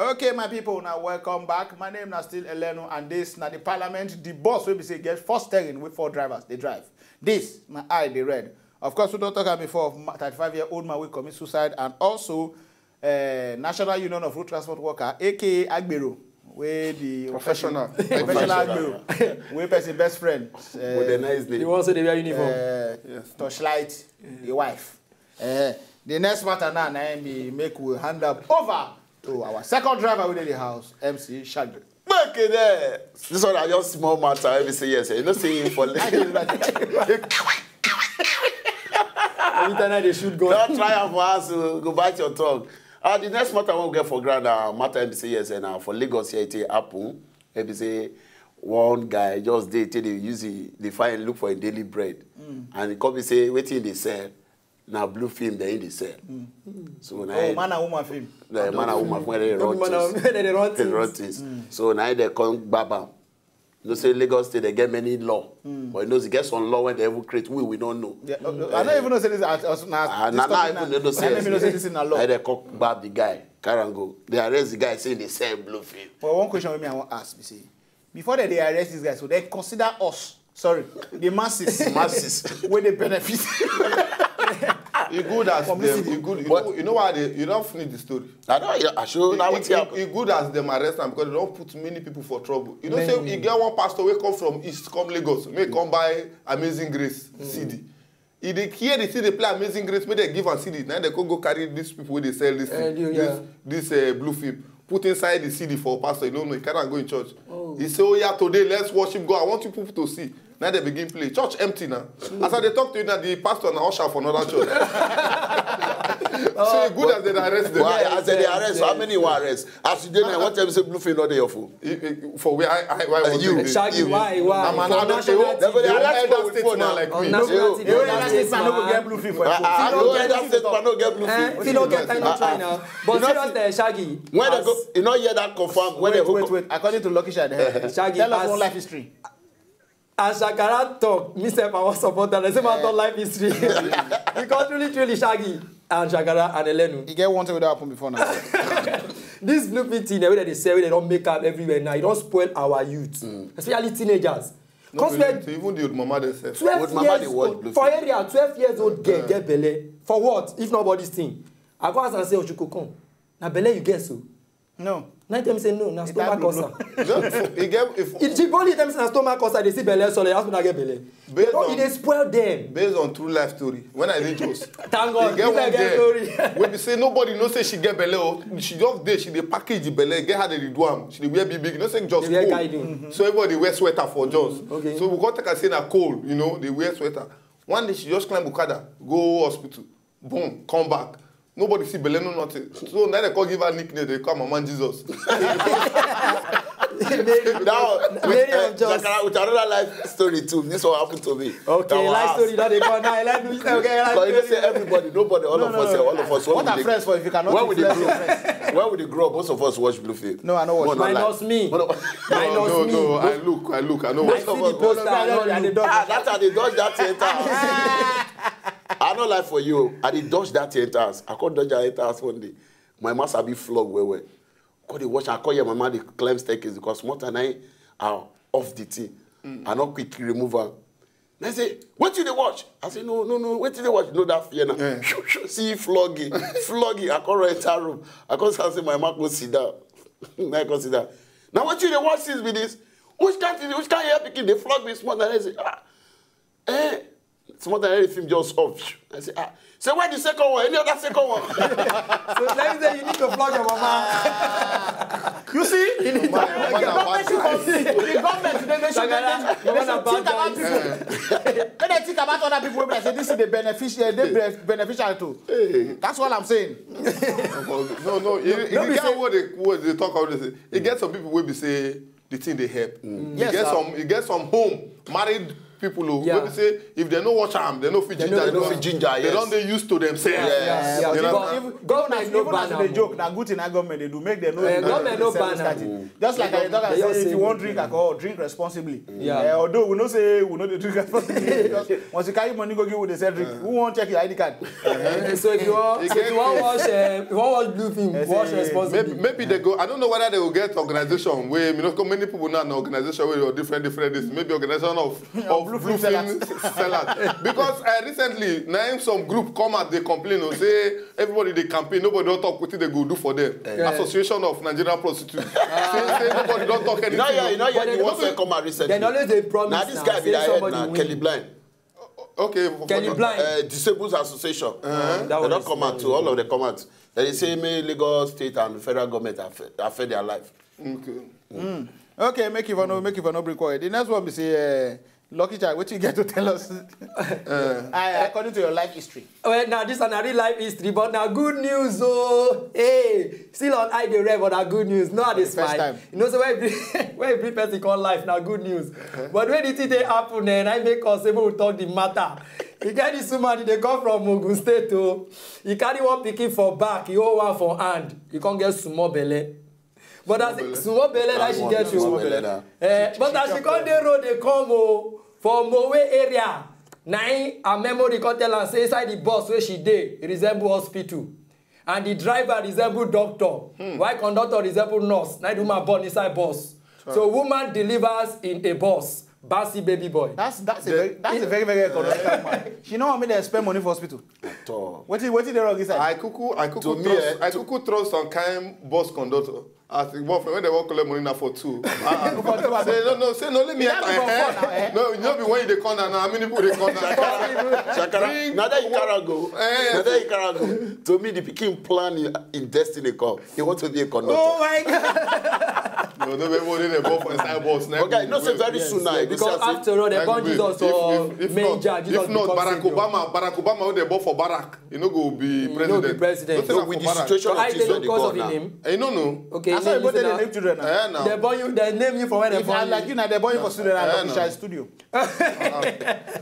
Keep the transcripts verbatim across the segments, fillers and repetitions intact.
Okay, my people, now welcome back. My name na still Elenu, and this na the parliament, the bus wey be say get four steering with four drivers dey drive. This my eye dey red. Of course, we don talk am before. Thirty-five year old man wey commit suicide, and also uh, National Union of Road Transport Worker, aka Agbero, wey the professional professional Agbero, wey person best friend, uh, with a nice name. The ones wey dey wear uniform. Uh, yes. Torchlight, the wife. Uh, the next matter now, na im be make we hand up over to our second driver wey dey the house, M C Shaggy. Make it there. This one I just small matter. Every say yes. You know, say him for Internet they shoot gun. Don't try am for us. Uh, go bite your tongue. Uh, the next matter we get for ground. Uh, matter M C yes and uh, for Lagos here it happen. Maybe say one guy just dey till they use it, they find look for a daily bread, and he come be say wetin they sell na blue film dem dey sell. So na Oh, him- man and woman film. The man and woman when they No run be man things. and- they run They run things. things. So na him they come gbab am. You know say Lagos State they get many law, but you know they get some law when they even create we we don't know. Yeah, uh, I don't even know say this as, as na Ah, this na na topic even now. Know say I don't even know say this in a law. Like they come gbab the guy, carry am go. They arrest the guy saying they sell blue film. But one question wey me I wan ask be say before they dey arrest this guy, so they consider us, sorry, the masses, masses wey dey benefit. E good as them. Publicity. E good. You But know, you know why they? You don't finish the story. I know. I show now E, what e, happen. E good as them arrest am because they don't put many people for trouble. You know, say Many. you get one pastor wey come from east, come Lagos, may come buy Amazing Grace C D. E dey hear the thing they play Amazing Grace, make they give am C D. Now they go go carry these people wey dey sell this Eh, thing, you, this, yeah. this uh, blue film, put inside the C D for pastor. You don't know, he carry am go in church. Oh. He say, "Oh yeah, today let's worship God. I want you people to see." Now they begin play. Church empty now. As I dey talk to you now, the pastor na usher for another church. So e good as they arrest them. Why? Yes, As they yes, arrest, how yes. many you arrest? As you dey now, what time you say blue film not dey your phone? E- e- For where I, I, why Uh, would you. they- Shaggy, You. why, why? I'm an For adult. national They go dey TV. arrest Elder people with phone statesman now. like On me. national You. TV, You elder elder statesman no go statesman. get blue film for Ah, ah, phone. no, elder statesman no get blue Eh, film. you no get time to Ah, try ah. now. But You know, seriously, eh, Shaggy, When they as go, you know, hear that confirm. When Wait, they go wait, wait. According to Lucky Shade, Shaggy, tell us as one life history. As Shakara talk, me sef I wan support am. Say my Eh. talk life history. Because truly, truly, Shaggy and Shakara and Elenu. E get one thing wey don happen before now. This blue film thing, the way that they sell, wey they don't make up everywhere now, e don spoil our youth, especially teenagers. No Come be spend like, even the old mama themselves. twelve Old mama years dey watch old blue for film. area, twelve years old girl Yeah. get belle for what? If not about this thing, I go ask and say, "Ojuko, come, na belle you get so?" No. Now tell me say no, na It stomach hard to ulcer. Just, e get if If she only tell me say na stomach ulcer, they see belle, so they ask me na get belle. Based No, on e dey spoil them. based on true life story, when I reach house, Thank God, e get if I one get girl story. wey be say nobody know say she get belle. Oh, she just dey, she dey package the belle, get her dey do am. She dey wear big big. You know say just They wear cold. guiding. So everybody wear sweater for just. Okay. So we go take her say na cold. You know, they wear sweater. One day she just climb okada, go hospital, boom, come back. Nobody see belle, no nothing. So now they call give her nickname. They call Mama Jesus. Now, with, Mary uh, of Jos. Zakara, with another life story too. This one happened to me. Okay, Now, life ah, story. Now they call now. Like, okay, like, But you know, say everybody, nobody, all No, of no, us, no. all of us. When What we are dey- friends for if you cannot when we dey influence grow, your friends? when we dey grow, most of us watch blue film. No, I know what. No, no, Minus like- me. No, no. Minus No, me. no, I look, I look, I know I what. see the poster. I don't look. Ah, that I dey dodge that enter house. I no lie for you. I dey dodge that enter house. I come dodge that enter house one day. My mama sabi flog well well. Come dey watch. I come hear my mama dey climb staircase because small time na I off the thing. I no quick remove am. I say, "What you dey watch?" I say, "No, no, no. What you dey watch?" No, that fear now. Yeah. Shoo, shoo, see flogging, flogging. I come enter room. I come say, "My mama go sit down." Now I come sit down. Now what you dey watch since be this? Which kind thing? Which kind of pikin dey flog me small? And I say, "Ah, eh." Small time, everything just off. I say, "Ah." Say, "Where the second one? Any other second one?" So let me say you need to flog your mama. You see, the government should come see. The government, they, they should, they, they, they should think about people. When they think about other people, they say this is the beneficial, they be- beneficial too. That's all I'm saying. No, no. If, if No, you be get say- what they, what they talk about, they say, you get some people will be say the thing they help. You Yes, get sir. some, you get some home married people o, yeah, wey be say if dem no watch am, dem no fit ginger. Dem no fit ginger. Yes. Dem don dey used to themselves. Yes. Yeah, yeah. But even, even as, even as they joke, na good thing that government dey do, make dem no. Uh, government no ban am. Just like I talk, I say if you wan drink alcohol, drink responsibly. Yeah. Uh, although we know say we no dey drink responsibly, because once you carry money go give we dey sell drink, who wan check your I D card? Uh, so if you wan, so if you wan watch, uh, if you wan watch blue film, watch responsibly. Maybe, maybe they go. I don't know whether they will get organization where, you know, many people now, na organization wey dey different, different this. Maybe organization of of blue film sellers. Because uh, recently, na im some group come out dey complain o, say everybody dey campaign, nobody don talk wetin they go do for them. Yeah. Association of Nigerian Prostitutes. Say, say nobody don talk anything. You know, yeah, you know, yeah, the one wey come out recently. Dem always dey promise. Na this guy be the head na, Kelly Blind. Okay, for, for Kelly Blind. Uh, Disables Association. Uh-huh. They don come out too. All of them come out. They say make Lagos State and federal government affect, affect their life. Okay. Mm. Okay, make it for no, make it for no break. The next one we say, uh, Lucky Child, what you get to tell us? Uh, according to your life history. Well, now this is a real life history, but now good news, oh, hey, still on I dey rev, but now good news. No, I dey smile. You know, so when every, when every person call life, now good news. Uh-huh. But when the thing dey happen, eh, I make us able to talk the matter. You get this woman, they come from Ogun State, oh. You carry one pikin for back, you hold one for hand, you can't get small belly. But as small belly that she get to, eh, but as she come dey road dey come o, for Mowe area, na im her memory come tell am say inside the bus wey she dey, e resemble hospital, and the driver resemble doctor, while conductor resemble nurse. Na the woman born inside bus. So woman delivers in a bus. Bossy baby boy. That's, that's a very, that's a very, very economical man. She no want me to spend money for hospital. At all. Wetin, wetin dey wrong inside? I kuku, I kuku trust, eh, I kuku trust some kind bus conductor. As the boyfriend, when they wan collect money na for two. Ah, say no, no, say no, let me enter. No, you know be when you dey come down, how many people dey come down? Shakara, na that you carry go. Eh, na that you carry go. To me, the pikin plan in, in destiny come. He want to be a conductor. Oh my God. No, no, everybody dey born for inside bus. Okay, you know say very soon now, because after all, they born Jesus for manger. If not, Barack Obama, Barack Obama wey dey born for Barack, he no go be president. No, with the situation of things wey dey go on now. You no know. Okay, that's why you go dey make children now. They born you, they name you for where they born you. If I like you now, they born you for student and official studio.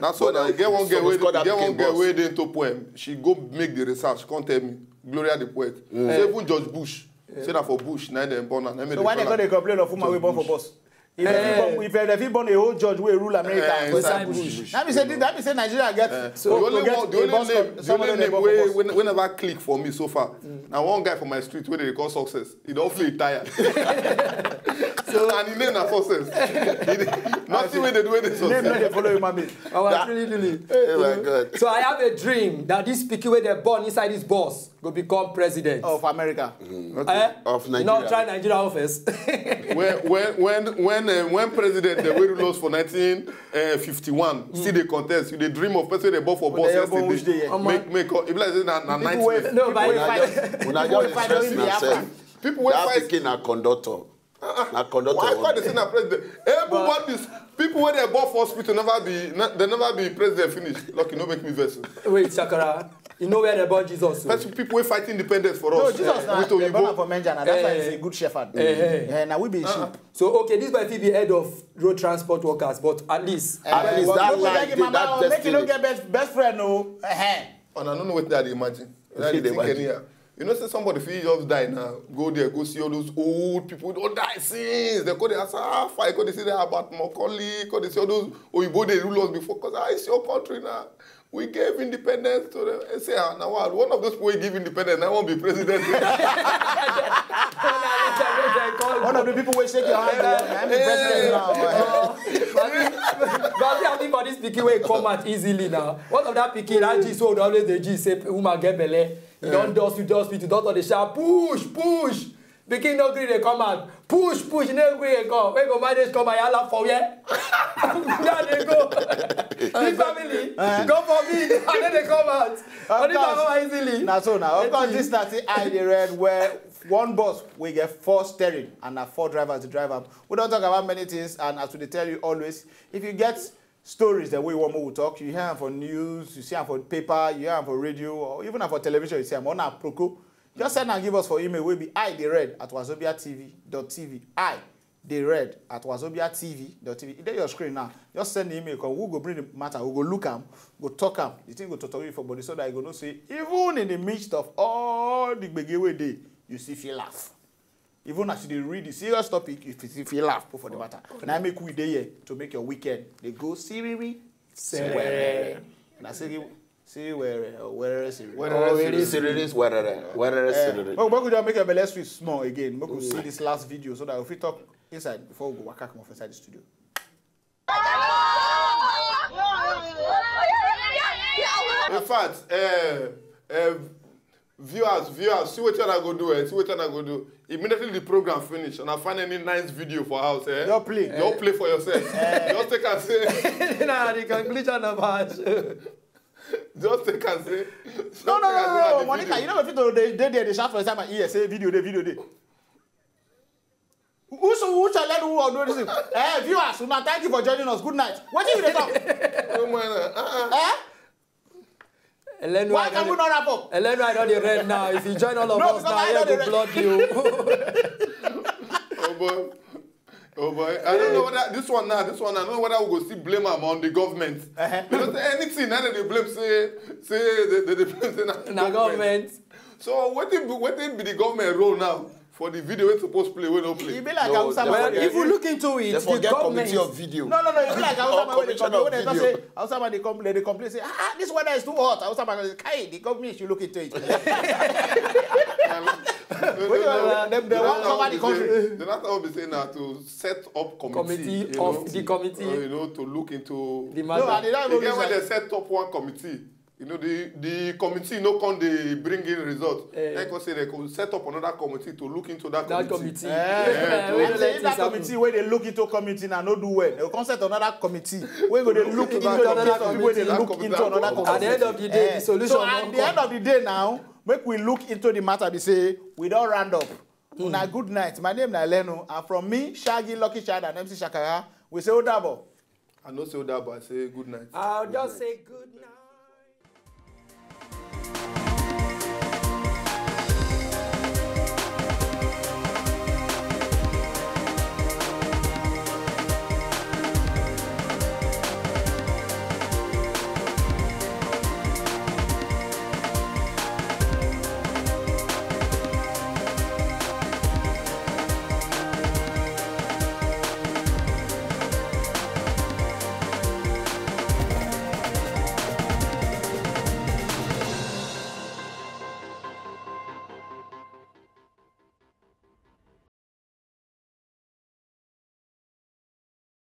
Na so na, e get one girl wey, e get one girl wey dey into poem. She go make the research, come tell me, Gloria the poet. Say even George Bush, say na for bush na dem born am. So why they go dey complain of woman wey born for bus? If they fit born, if they fit born a whole judge wey rule America for inside bush. That mean say, that mean say Nigeria get, so the only one, the only name, the only name wey, wey, wey never click for me so far na one guy for my street wey dey call Success. He don fail tire. So, and him name na Success. Nothing wey dey do wey dey success. Name no dey follow human being. Our truly, truly. Oh my God. So I have a dream that this pikin wey dem born inside this bus go become president of America. Eh? Of Nigeria. Not try Nigeria office. When, when, when, when, uh, when president dem wey rule us for nineteen fifty-one still dey contest, you dey dream of person wey dem born for bus yesterday. Make, make, e be like say na, na nightmare. No, but una just dey stress una sef. People wey fight. That pikin na conductor. Na conductor. Why, why they say na president? Everybody's, people wey dem born for hospital never be, they never be president finish. Lucky no make me vex. Wait, Shakara. You know where they born Jesus? First, people wey fight independence for us. No, Jesus na, they born am for manger na. That's why he's a good shepherd. Eh, na we be sheep. So, okay, this boy fit be head of road transport workers, but at least, at least that life, that destiny. Make you no get best, best friend, no. And I don't know what that imagine. That they think anyhow. You know say somebody fit just die now, go there, go see all those old people don die since. They go dey ask, "How far?" Go dey see that about Macaulay, go dey see all those oyibo dey rule us before. 'Cause I see your country now. We gave independence to them. I say, "Ah, now what?" One of those people wey give independence, I wan be president. One of the people wey shake your hand, eh, I'm the president now. But see, I think for this pikin wey come out easily now. One of that pikin, that G, so always the G say woman get belle. You don dust, you dust, you don dey shout, "Push, push." Pikin no gree dey come out. "Push, push," no gree dey come. Wey go manage come, I yalla for where? Where they go? This family, go for me. I no dey come out. Only come out easily. Na so now. Of course, this na still I dey read where one bus wey get four steering and na four drivers dey drive am. We don talk about many things, and as we dey tell you always, if you get stories that we want more talk, you hear am for news, you see am for paper, you hear am for radio, or even am for television, you see am on our proko. Just send and give us for email. Will be I the red at wazobia T V dot T V. I dey read at wazobia T V dot T V. E dey your screen now. Just send the email come. We go bring the matter. We go look am, go talk am. The thing go totori for body so that you go know say even in the midst of all the gbege wey dey, you still fit laugh. Even as you dey read the serious topic, you fit still fit laugh put for the matter. Na make we dey here to make your weekend dey go siriri. Serere. Na siriri, siriri, were, were, siriri. Were, siriri, were, were, siriri. Make we just make your belle sweet small again. Make we see this last video so that we fit talk inside before we go waka comot for inside the studio. In fact, uh, uh, viewers, viewers, see what I go do. Eh? See what I go do. Immediately the program finish and I find any nice video for house. Eh? Just play. Just play for yourself. Just take and say. Na the conclusion of our show. Just take and say. No, no, no, no, no. Monica, you know if you dey dey there, dey shout for inside my ear, say video dey, video dey. Who so who shall let who or do this thing? Eh, viewers, una thank you for joining us. Good night. Wetin you dey talk? Oh my, uh, uh. Eh? Elenu Why can we not wrap up? Elenu I don dey red now. If you join all of No, us because now, I here don go dey block you. Oh boy. Oh boy, I don't know whether this one now, this one, I don't know whether we go still blame am on the government. Uh-huh. Because anything now that they blame say, say they, they, they blame say na Na government. So what if what if be the government role now for the video wey suppose play wey no play? E be like No, Hausa they man forget- wey If we look into it, They the forget government. Committee of Video. No, no, no. E be like Hausa Or man wey dey Commissioner complain. When of they talk Video. say Hausa man dey complain, they complain say, ah, this weather is too hot. Hausa man go say, kai, the government should look into it. No, no, Wey no. dem dey wan cover the country. The last time we say na to set up committee, Committee you of know, the committee. uh, you know, to look into. The No, I matter. dey not You even get when research. They set up one committee. You know, the the committee no come dey bring in result. Eh. Like I say, they go set up another committee to look into that, That committee. Eh, Yeah, Where I'm the saying if things that happen. Committee wey dey look into committee now no do well, they go come set another committee wey go dey look into Into the another case of people wey dey committee. look into another committee. At the end of the day, Eh, the solution so don at the come. End of the day now, make we look into the matter. Be say we don round up. Una good night. My name na Elenu, and from me, Shaggy, Lucky Child, and M C Shakara, we say odabo. I know say that, but I say good night. I'll just say good night.